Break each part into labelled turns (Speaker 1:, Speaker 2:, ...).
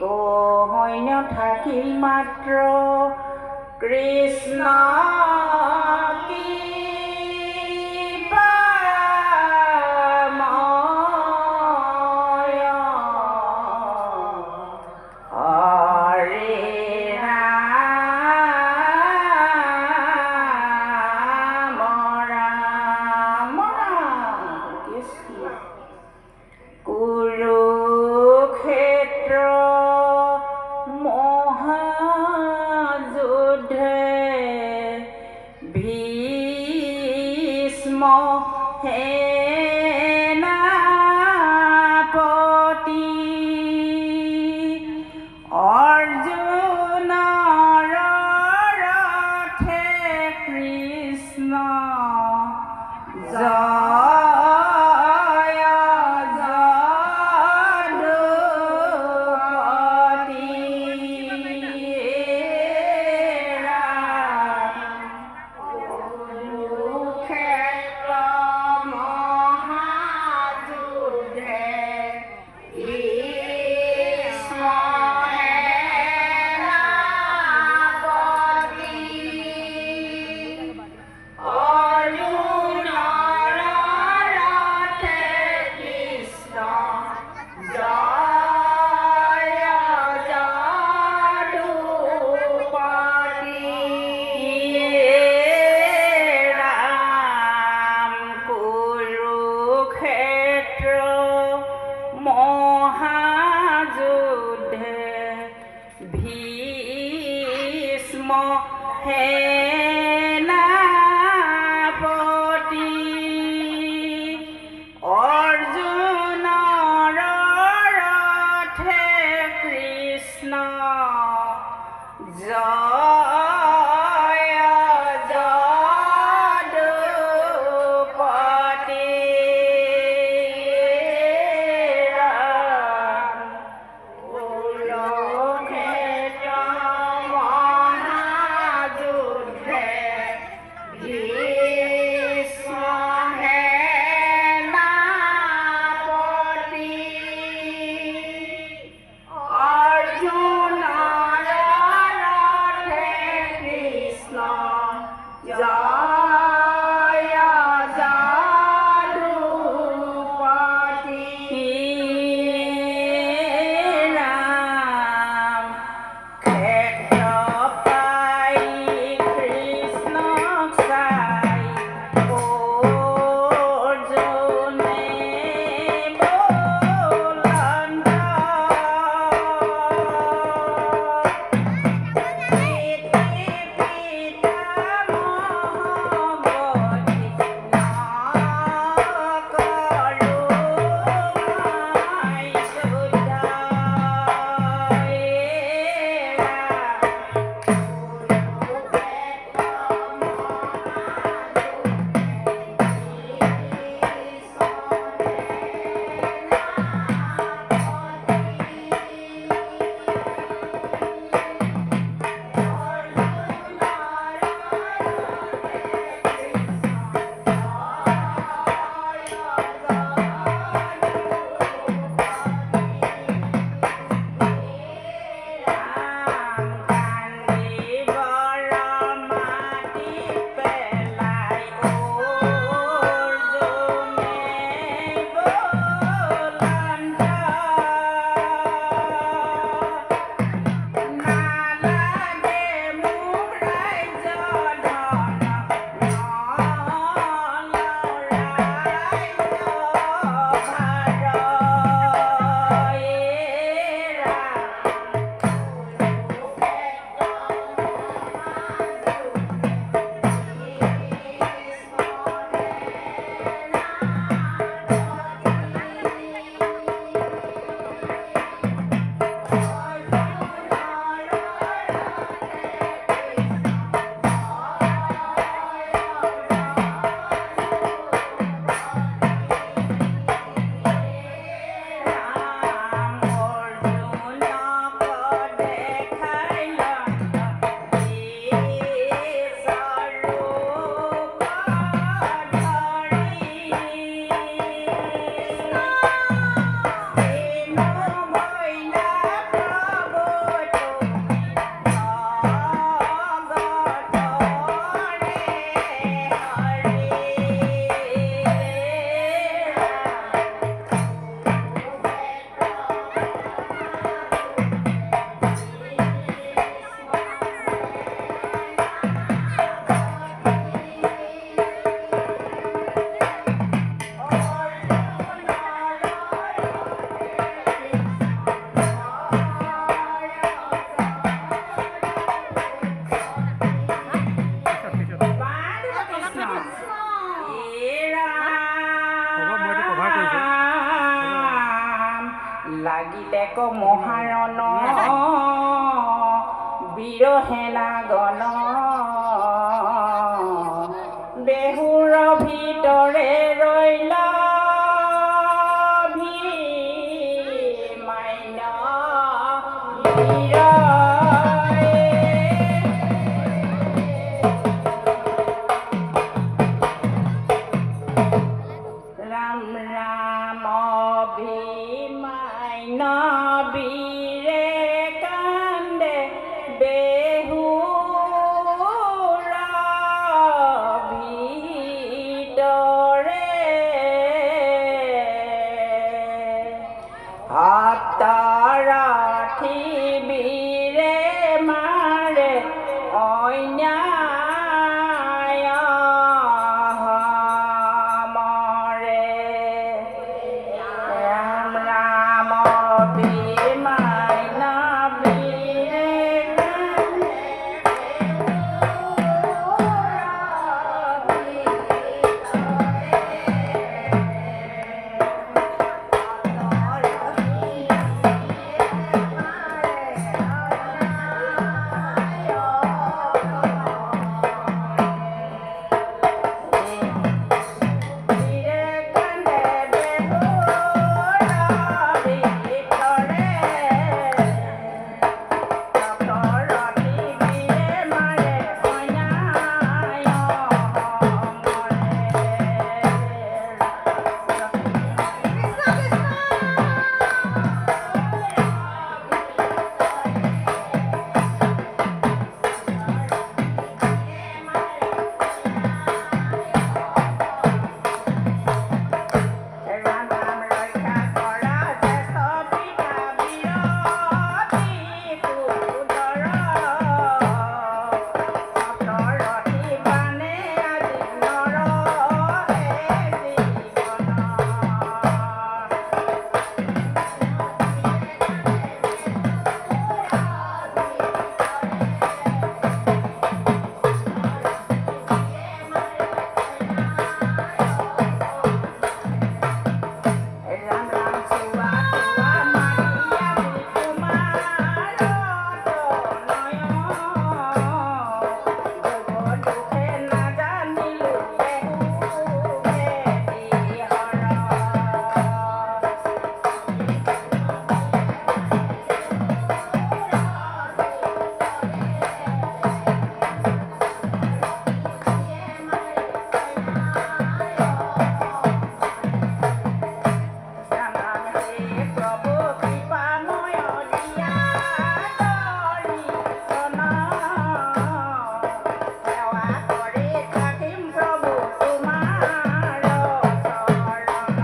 Speaker 1: সৈন্য থাকিল মাত্ৰ কৃষ্ণ কৃপাময়। হৰে ৰাম ৰাম ৰাম কৃষ্ণ। কুৰুক্ষেত্ৰ মহাযুদ্ধে ভীষ্ম সেনাপতি, অৰ্জুনৰ ৰথে কৃষ্ণ জয় যদুপতি। ৰাম কুৰুক্ষেত্ৰ মহাযুদ্ধে ভীষ্ম সেনাপতি, অৰ্জুনৰ ৰথে কৃষ্ণ জয় যদুপতি। ৰাম কুৰুক্ষেত্ৰ মহাযুদ্ধে ভীষ্ম সেনাপতি, অৰ্জুনৰ ৰথে কৃষ্ণ জয় যদুপতি। ৰাম কুৰুক্ষেত্ৰ মহাযুদ্ধে লাগিলে ক মহাৰণ বীৰসেনা গণ বেহুৰ ভিতৰে ৰৈল ভীমাইন বীৰ। ৰাম ৰাম ভীমাইন বীৰে কান্দে বেহুৰ ভিতৰে সপ্তৰথী বীৰে মাৰে অন্যায় সমৰে। ৰাম ৰাম ভীমাইন বীৰে কান্দে বীৰে কান্দে বেহুৰ ভিতৰে সপ্তৰথী বীৰে মাৰে অন্যায় সমৰে। ৰাম ৰাম ৰক্ষা কৰা জ্যেষ্ঠ পিতা বীৰতি কুদৰ সপ্তৰথী বানে আজি নৰহে জীৱন। ৰাম ৰাম চোৱা চোৱা মাগি আজি তোমাৰ তনয় যোগ দুখে নাজানিলো বেহু হৰ। ৰাম ৰাম হে প্ৰভু কৃপাময় দিয়া দৰ্শন সেৱা কৰি থাকিম প্ৰভু তোমাৰ চৰণ।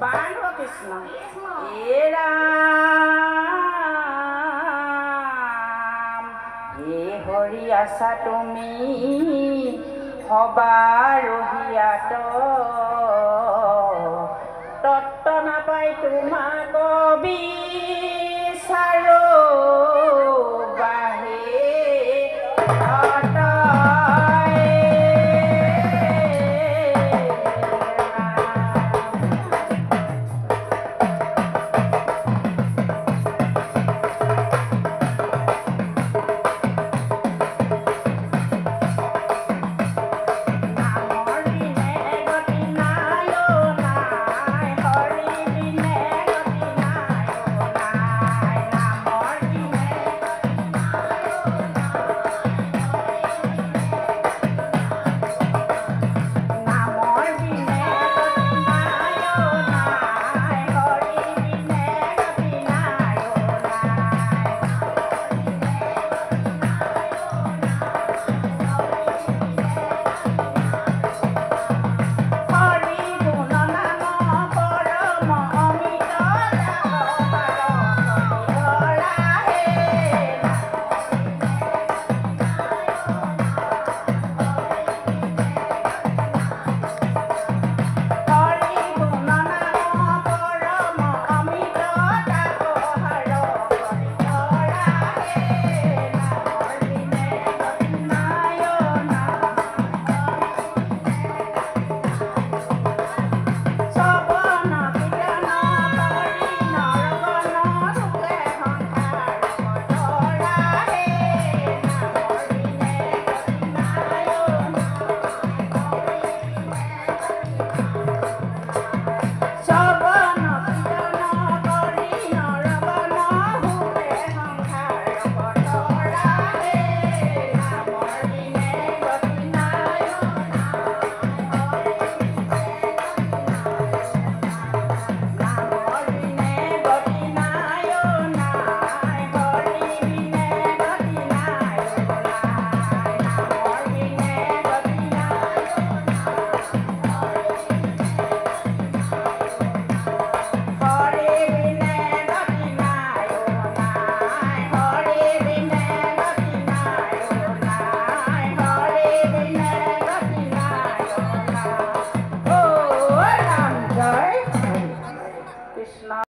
Speaker 1: বান্ধ কৃষ্ণ হে ৰাম হে হৰি আছা তুমি সবাৰহিয়াত তত্ত্ব নাপাই তোমাক বিনে